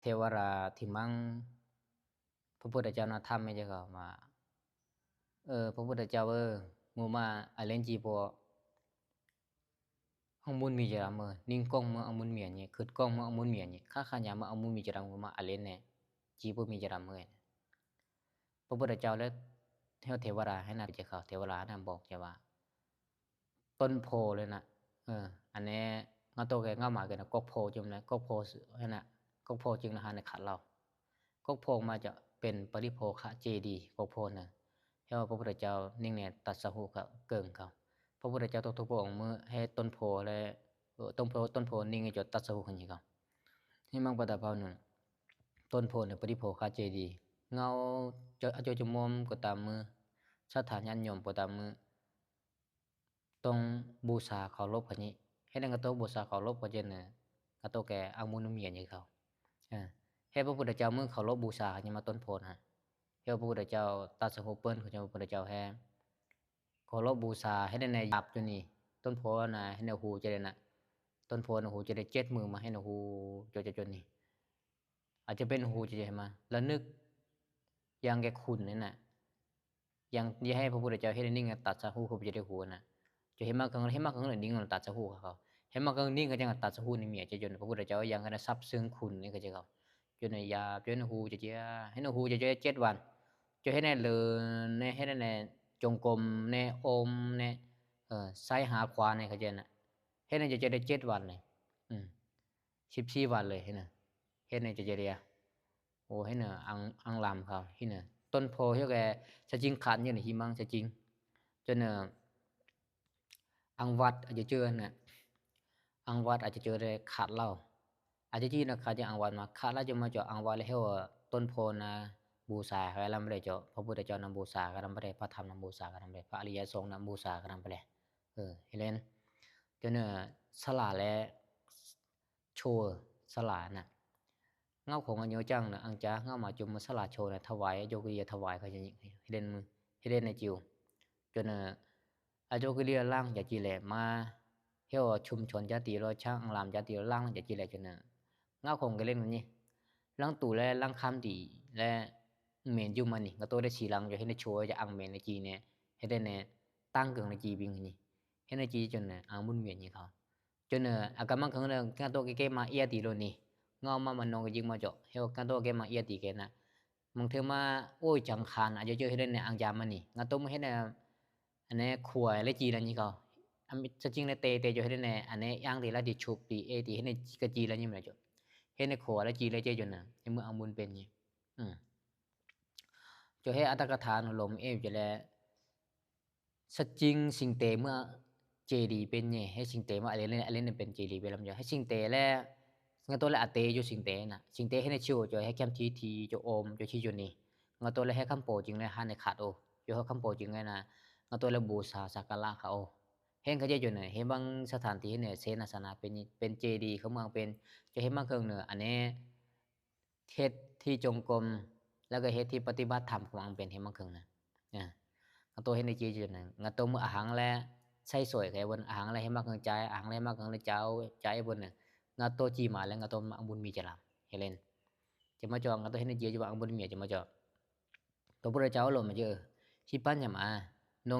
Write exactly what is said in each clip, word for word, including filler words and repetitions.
เทวราที่มัง พระพุทธเจ้านะทำให้เจ้าเขามา เออ พระพุทธเจ้าเออ หมู่มาอาเลนจีโป အောင်မွန်းမီကြရမ နင်းကောင်းမအောင်မွန်းမီညေ ခုတ်ကောင်းမအောင်မွန်းမီညေ ခါခါညာမအောင်မွန်းမီကြရမ မအလင်းနဲ့ ကြည်ဖို့မီကြရမ พระพุทธเจ้าและเทวดาให้นะ เจ้าเขา เทวดาให้นะบอกเจ้าว่า ต้นโพธิ์เลยนะ เออ อันนี้ ငါတို့က ငါမှာက กกโพธิ์ จึงนะ กกโพธิ์ ให้นะ กกโพธิ์ จึงนะฮะ ในขัดเรา กกโพธิ์มาจะเป็นปริโภคเจดีย์ กกโพธิ์นะ เรียกว่าพระพุทธเจ้านิ่งเนี่ยตรัสรู้กับเกิงเขา พระพุทธเจ้าทุกๆพระองค์เมื่อให้ต้นโพธิ์และ เอ่อ ต้นโพธิ์ ต้นโพธิ์นิ่งจะตรัสรู้กันอย่างเขา ที่มังปะตะเภาหนึ่ง ต้นโพธิ์เนี่ยปริโภคเจดีย์ เงาจะ อาจจะจะมอมก็ตามมือ สถานญาติโยมก็ตามมือ ต้องบูชาเคารพกันนี้ ให้นั่นก็ต้องบูชาเคารพกันเจนเนี่ย ก็ต้องแก่เอามูลเมียนอย่างเขา อ่า ให้พระพุทธเจ้ามือเคารพบูชากันนี้มาต้นโพธิ์นะ ให้พระพุทธเจ้าตรัสรู้เปิ้น เขาจะพระพุทธเจ้าแฮ เคารพบูชา ให้ได้ในหยาบอยู่นี่ ต้นโพธิ์นะ ให้ในหูจะได้นะ ต้นโพธิ์นะ หูจะได้เจ็ดมือมา ให้ในหูจนจนจนนี่ อาจจะเป็นหูจะได้มา แล้วนึก อย่างแกขุนนี่นะ อย่างที่ให้พระพุทธเจ้าให้ได้นิ่งตรัสรู้ เขาจะได้หูนะ จะให้มากเกิน ให้มากเกินหรือนิ่งตรัสรู้เขา ให้มากเกินนิ่งก็จะตรัสรู้ในเมียจะจน พระพุทธเจ้ายังกันซับซึ้งคุณนี่ก็จะเขา จนในหยาบ จนในหูจะเจ้า ให้ในหูจะเจ้าเจ็ดวัน จะให้ในเลินใน ให้ในจงกรมใน โอมใน เอ่อ ซ้ายหาขวาใน เขาจะนะ ให้ในจะเจ้าได้เจ็ดวันเลย อืม สิบสี่วันเลย ให้นะ ให้ในจะเจ้าเดีย โอ้ ให้เนอะ อัง อังลำเขา ให้เนอะ ต้นโพธิ์เฮาแก สะจิงขันอยู่ในหิมัง สะจิง จนเนอะ อังวัดอาจจะเจอนะ อังวัดอาจจะเจอได้ขาดเหล้า อาจจะจีนนะ ขาดจะอังวัดมา ขาดแล้วจะมาเจาะอังวัดแล้วเฮาต้นโพธิ์นะ บูชาใครลำไปเลยเจาะ พระพุทธเจ้านำบูชาใครลำไปเลย พระธรรมนำบูชาใครลำไปเลย พระอริยสงฆ์นำบูชาใครลำไปเลย เออ ให้เล่น จนเนอะ สละและ โชว์ สละนะ ငေါ့ခုံကညိုကျန်းလႄႈ အင်ၢ်ၸႃႇ ငေါ့မႃးၸူမ်မူးသလႃႇၸူဝ်ႈလႄႈ ထဝႆႇ ဢၸူဝ်းၵလီႇယႃႇ ထဝႆႇၶဝ် ၸိူဝ်းၼႆႉ ႁဵတ်းလဵၼ်ႈမိူဝ်ႈ ႁဵတ်းလဵၼ်ႈၼႆႉၸိဝ်ႈ ၸိူဝ်းၼႆႉ ဢၸူဝ်းၵလီႇယႃႇ လၢင်းယႃႇၸီႇလႄႈ မႃး ႁဵဝ်းၸုမ်းၸူၼ်ၸႃႇတီႇ လွႆးၶျၢင်း ဢၢင်ႇလၢမ်ႇၸႃႇတီႇ လၢင်းယႃႇၸီႇလႄႈ ၸိူဝ်းၼႆႉ ငေါ့ၶူင်ၵႃႈလဵၼ်ႈၼႆႉ လၢင်းတူႇလႄႈ လၢင်းၶမ်းတီႇလႄႈ မဵၼ်ႇယုမ်ႇမၼ်းၼႆႉ ငႃးတူဝ်လႄႈ သီႇလင် ၸိူဝ်းႁဵတ်းၼႆႉ ၸူဝ်ႈၸႃႉ ဢၢင်ႇမဵၼ်ႇၼႆႉၸီႇၼႆႉ ႁဵတ်းၼႆႉ တၢင်းၵိုင်ႇၼႆႉၸီႇ ပိူင်ၼႆႉ ႁဵတ်းၼႆႉၸီႇ ၸိူဝ်းၼႆႉ ဢၢင်ႇမုၼ်းမဵၼ်ႇၼႆႉၶဝ် ၸိူဝ်းၼႆႉ ဢႃႇၵႃႇမၢင်ၶိူင်ႈၼႆႉ ၵႃႈတူဝ်ၵႄႈၵႄႈမႃး ဢီးယႃးတီႈလူးၼႆႉ ငေႃးမႃး မၼ်းၼွင်ႉၵေႃႈ ယိင်းမႃးၸွႆႈ ႁဵဝ်းၵႃႈတူဝ်ၵႄႈမႃး ဢီးယႃးတီႈၵႄႈၼႃႇ။ မၢင်ထႅင်ႈမႃး ဢူၺ်း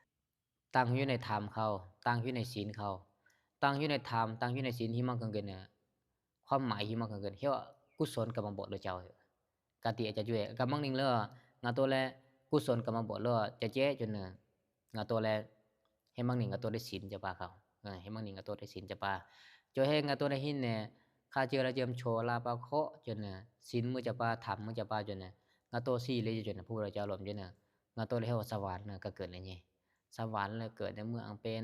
ၸၢင်ႈၶၢၼ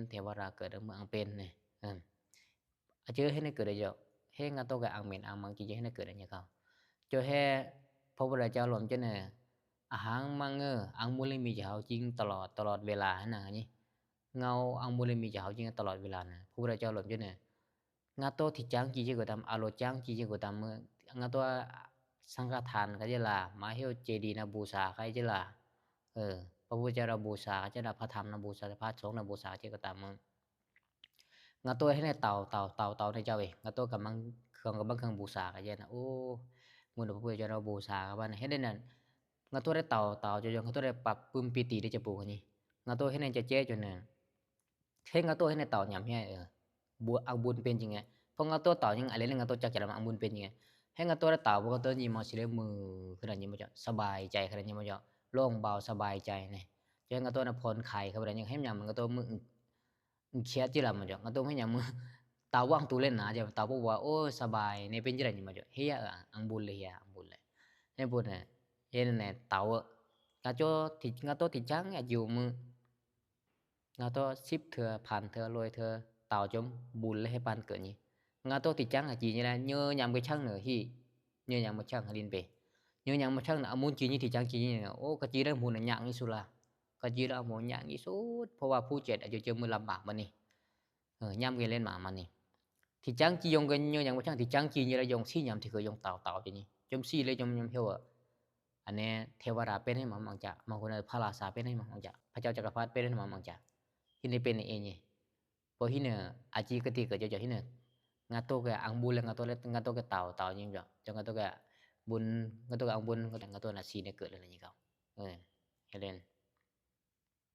်ႉ ဢႃႇ ၸိူဝ်းၸိူဝ်းႁဵတ်းၼႆႉ ဢၢင်ႈၸႃႇမၼ်းၼႆႉ ငႃးတူဝ်မိူဝ်ႈႁဵတ်းၼႆႉ ဢၼ်ၼႆႉ ၶူဝ်လႄႈ ၸီႇလႄႈၼႆႉၶဝ် ဢၼ်ၸိူဝ်းၸိူဝ်းၼႆႉ တေႉတေႉ ၸိူဝ်းႁဵတ်းၼႆႉ ဢၼ်ၼႆႉ ဢၢင်ႈတေလႆႈ တေၶျုပ်ႉ တေဢေႇ တေႁဵတ်းၼႆႉ ၵႃႈၸီႇလႄႈၼႆႉ မၼ်းၸွႆႈ ႁဵတ်းၼႆႉ ၶူဝ်လႄႈ ၸီႇလႄႈ ၸိူဝ်းၸိူဝ်းၼႆႉ ၼႆႉ မိူဝ်ႈဢၢင်ႈမုၼ်းပဵၼ်ၼႆႉ ဢိုမ်း ၸွႆႈႁႂ်ႈ ဢတ်ႉတၵထႃႇၼႆႉ လူမ်ႈဢေႇ ၸိူဝ်းလႄႈ သၸိင်ႇ သဵင်ႈတႄႇမိူဝ်ႈ ၸေႇတီႇပဵၼ်ၼႆႉ ႁႂ်ႈသဵင်ႈတႄႇမိူဝ်ႈ ဢၼ်ၼႆႉ ဢၼ်ၼႆႉပဵၼ် ၸေႇတီႇပဵၼ်လမ်းယဝ်ႉ ႁႂ်ႈသဵင်ႈတႄႇလႄႈ ငဝ်းတူဝ်လႄႈ ဢတေႇယူႇ သဵင်ႈတႄႇၼႃႇ သဵင်ႈတႄႇႁႂ်ႈၼႆႉ ၸိဝ်ႈၸွႆႈ ႁႂ်ႈၶႅမ်ႉထီးထီး ၸွႆႈဢူမ် ၸွႆႈထီးၸွႆႈၼႆႉ ငဝ်းတူဝ်လႄႈ ႁႂ်ႈၶမ်းပေႃႇၸိုင်ႈလႄႈ ႁႃႈၼႆႉၶၢတ်ႇဢူဝ်ႈ ၸွႆႈႁႂ်ႈၶမ်းပေႃႇၸိုင်ႈလႄႈၼႃႇ ငဝ်းတူဝ်လႄႈ ပူႇသႃႇ သၵ်ႉၵရၶႃႈဢူဝ်ႈ ႁႂ်ႈၶႂ်ႈၸွႆႈၸိူဝ်းၼႆႉ ႁႂ်ႈမၢင်သထၢၼ်ႇတီႈႁႂ်ႈၼႆႉ သေႇၼႃႇသၼႃႇ ပဵၼ် ပဵၼ်ၸေႇတီႇ ၶဝ်မၢင်ပဵၼ် ၸွႆႈႁႂ်ႈမၢင်ၶိူင်ႈၼႆႉ ဢၼ်ၼႆႉ ႁဵတ်းတီႈၸူင်ၵူမ် လႄႈၵေႃႈ ႁဵတ်းတီႈပတိပတ်ႉထမ်ႇ ၶွင်ဢၢင်ႈပဵၼ် ႁႂ်ႈမၢင်ၶိူင်ႈၼႃႇ။ ဢႃႇ ငဝ်းတူဝ်ႁဵတ်းၼႆႉ ၸိူဝ်းၼၼ်ႉ ငဝ်းတူဝ်မိူဝ်ႈဢႃႇႁင်ႇလႄႈ သႂ်ႇသွႆႇၵႂႃႇဝၼ်း ဢႃႇႁင်ႇလႄႈ ႁႂ်ႈမၢင်ၶိူင်ႈၸၢႆး ဢႃႇႁင်ႇလႄႈ မၢင်ၶိူင်ႈလႄႈ ၸၢႆး ၸၢႆးဝၼ်းၼႃႇ။ ငဝ်းတူဝ်ၸီႉမႃးလႄႈ ငဝ်းတူဝ်မႃးဢၢင်ႈပုၼ်ႈမီးၸႃႉလႃႇ ႁႂ်ႈလဵၼ်ႈ။ ၸႃႉမႃးၸွႆႈ ငဝ်းတူဝ်ႁဵတ်းၼႆႉ ၸိူဝ်းဝႃႈဢၢင်ႈပုၼ်ႈမီး ၸႃႉမႃးၸွႆႈ တူဝ်ပုတ်ႉထၸဝ်ႈလူဝ်ႇမႃးၸိူဝ်း ႁိပ်ႈပၼ်းယႃႇမႃး ၼွင်ႉၼိူဝ် ထဵဝ်ႈ တင်ႈယူႇၼႂ်းထမ်ႇၶဝ် တင်ႈယူႇၼႂ်းသိၼ်ၶဝ် တင်ႈယူႇၼႂ်းထမ်ႇ တင်ႈယူႇၼႂ်းသိၼ် ႁႂ်ႈမၢင်ၶိူင်ႈၵၼ်ၼႃႇ ၶႂၢမ်းမၢႆ ႁႂ်ႈမၢင်ၶိူင်ႈၵၼ် ႁႂ်ႈဝႃႈ ၵုသူဝ်ႇၵမ်ႇမဝတ်ႉလူးၸဝ်ႈ ၵႃႈတီႈဢၼ်ၸႃႉၸွႆႈ ၵမ်ႈမၢင်ၼိုင်ႈလႄႈ ငဝ်းတူဝ်လႄႈ ၵုသူဝ်ႇၵမ်ႇမဝတ်ႉလူး ၸႃႉၸွႆႈၸိူဝ်းၼႆႉ ငဝ်းတူဝ်လႄႈ ႁႂ်ႈမၢင်ၼိုင်ႈ ငဝ်းတူဝ်လႆႈသိၼ်ၸဝ်ႈပႃးၶဝ် ဢိူဝ်ႈ ႁႂ်ႈမၢင်ၼိုင်ႈ ငဝ်းတူဝ်လႆႈသိၼ်ၸဝ်ႈပႃး ၸွႆႈႁႂ်ႈငဝ်းတူဝ်လႆႈႁဵၼ်းၼႆႉ ၶႃႈၸိူဝ်းလႄႈ ၸိူဝ်းၶျူဝ်းလႃႈပႃးၶေႃႈ ၸိူဝ်းၼႆႉ သိၼ်မိူဝ်ႈၸဝ်ႈပႃး ထမ်ႇမိူဝ်ႈၸဝ်ႈပႃး ၸိူဝ်းၼႆႉ ငဝ်းတူဝ်သီႇလႄႈ ၸိူဝ်းၼႆႉ ၽူႈပဵၼ်ၸဝ်ႈလူင် ၸိူဝ်းၼႆႉ ငဝ်းတူဝ်လႆႈႁဵၼ်းဝႃႈ သဝၼ်ၼႆႉ ၵႂႃႇၵိူတ်ႇၼႆႉၼႆႉ သဝၼ်ၼႆႉ ၵိူတ်ႇၼႂ်းမိူင်းဢၢင်ႈပဵၼ် ထေႇဝရႃႇ ၵိူတ်ႇၼႂ်းမိူင်းဢၢင်ႈပဵၼ်ၼႆႉ ဢိူဝ်ႈ ဢၼ်ၸိူဝ်းႁဵတ်းၼႆႉ ၵိူတ်ႇလႆႈယဝ်ႉ ႁဵတ်းငဝ်းတူဝ်ၵႂႃႇ ဢၢင်ႈမဵၼ်ဢၢင်ႈမၢင်ၵိၼ် ၸိူဝ်းႁဵတ်းၼႆႉ ၵိူတ်ႇလႆႈယဝ်ႉၶႃႈ။ ၸိူဝ်းႁဵတ်း ၽြႃးပဵၼ်ၸဝ်ႈလူင် ၸိူဝ်းၼႆႉ ဢႃႇႁင်ႇမၢင်ႇဢိူဝ်ႈ ဢၢင်ႈမူႇလီမီးၸႂ်ႁဝ်း ၸိူင်ႉတလွတ်ႇ တလွတ်ႇဝေႇလႃႇၼႃႇၼႆႉ ငဝ်းဢၢင်ႈမူႇလီမီးၸႂ်ႁဝ်း ၸိူင်ႉတလွတ်ႇဝေႇလႃႇၼႃႇ။ ၽြႃးပဵၼ်ၸဝ်ႈလူင် ၸိူဝ်းၼႆႉ ငဝ်းတူဝ်ထီႇၸၢင်ႇၵျီႇ ၸိူဝ်းၵေႃႈတၢမ်ႇ ဢလူဝ်ႇၸၢင်ႇၵျီႇ ၸိူဝ်းၵေႃႈတၢမ်ႇ မိူဝ်ႈ ငဝ်းတူဝ်သင်ႇၶထၢၼ်ႇၵေႃႈ ၸိူဝ်းလႃႇ မႃးႁဵတ်းၸေႇတီႇၼႃႇ ပူႇသႃႇၵေႃႈ ၸိူဝ်းလႃႇ ဢိူဝ်ႈ ၽြႃးပူႇၸႃႇၼႃႇ ပူႇသႃႇ ၸိူဝ်းၼႃႇ ၽြႃးထမ်ႇၼႃႇ ပူႇသႃႇ ၽြႃးသူင်ႇၼႃႇ ပူႇသႃႇ ၸိူဝ်းၵေႃႈတၢမ်ႇ မိူဝ်ႈ ငဝ်းတူဝ်ႁဵတ်းၼႆႉ တဝ်ႇ တဝ်ႇ တဝ်ႇ တဝ်ႇ ၼႆၸဝ်ႈဢေႃႈ။ ငဝ်းတူဝ်ၵမ်ႈလင် เครื่องก็บ่เครื่องบูชาก็แย่นะ โอ้ มื้อนี้พระพุทธเจ้าเราบูชาก็ว่านะ เฮ็ดได้นั่น ငါတို့လည်းတောင်း တောင်းကြောင့် ငါတို့လည်းပပ် ပူမ်ပီတီတဲ့ ကျပူကညီ ငါတို့ဟဲနေကြဲကြဲကြနဲ့ ဟဲငါတို့ဟဲနေတောင်းညံဟဲ เออ บุญ เอาบุญเป็นจริงไง เพราะငါတို့တောင်းရင် အလဲလည်း ငါတို့ကြကြလာမှာ เอาบุญเป็นจริงไง ဟဲငါတို့လည်းတောင်း เพราะငါတို့ညီမရှိလည်း มือ ขนาดนี้มาจ้ะ สบายใจ ขนาดนี้มาจ้ะ โล่งเบาสบายใจเนี่ย จะให้ငါတို့နဲ့ ผ่อนคลาย ขนาดนี้ ဟဲညံ ငါတို့ มือ เครียดจิละมาจ้ะ ငါတို့ဟဲညံ มือ တောင်းဝံသူလည်းနာ จะ တောင်း เพราะว่า โอ้ สบาย เนี่ย เป็นจิละนี้มาจ้ะ เฮีย เออ เอาบุญเลย เฮีย เอาบุญเลย ဟဲပို့နေ ဟဲနေတောင်း ငါတို့ ที่ ငါတို့ ที่ ချမ်းသာ อยู่ มือ ငါတို့ สิบ เทื่อ พัน เทื่อ ร้อย เทื่อ တောင်းကြောင့် บุญလည်း ဟဲပန်ကညီ ငါတို့ ที่ ချမ်းသာ ကြီး นี่แหละ ညိုညံကချမ်းသာ ဟံ ညိုညံကချမ်းသာ လိန်ပေ ညိုညံကချမ်းသာ အမုန်းကြီး นี่ ที่ ချမ်းသာ ကြီး นี่ โอ้ ကကြီးလည်း မုန်းညံကညီ สุดละ ကကြီးလည်း မုန်းညံကညီ สุด เพราะว่าผู้เจ็ดอายุ เจอ มือลำบาก มานี่ เออ ညံကလဲမှာ มานี่ ที่ ချမ်းသာ ကြီး ရုံက ညိုညံကချမ်းသာ ที่ ချမ်းသာ ကြီး นี่แหละ ရုံ สี่ ညံ ที่ เคย ရုံ တောင်း တောင်း ကြီး นี่ ကြောင့် สี่ เลย ကြောင့် ကြောင့် เพียว อ่ะ อันนี้ เทวดา เป็นให้มา มังจะ บางคน พระราชา เป็นให้มา มังจะ พระเจ้าจักรพรรดิ เป็นให้มา มังจะ ที่นี่เป็นเองนี่ เพราะที่เนี่ย อาจีกติเกิดจากที่เนี่ย ငါတို့က အောင်ဘူးလည်း ငါတို့လည်း ငါတို့က တောင်း တောင်း ကြီး จ้ะ ကြောင့် ငါတို့က บุญ ငါတို့က အောင်ဘူး ငါတို့က ငါတို့ น่ะ สี่ เนี่ย เกิดเลย นี่ ก็ เออ เฮเลน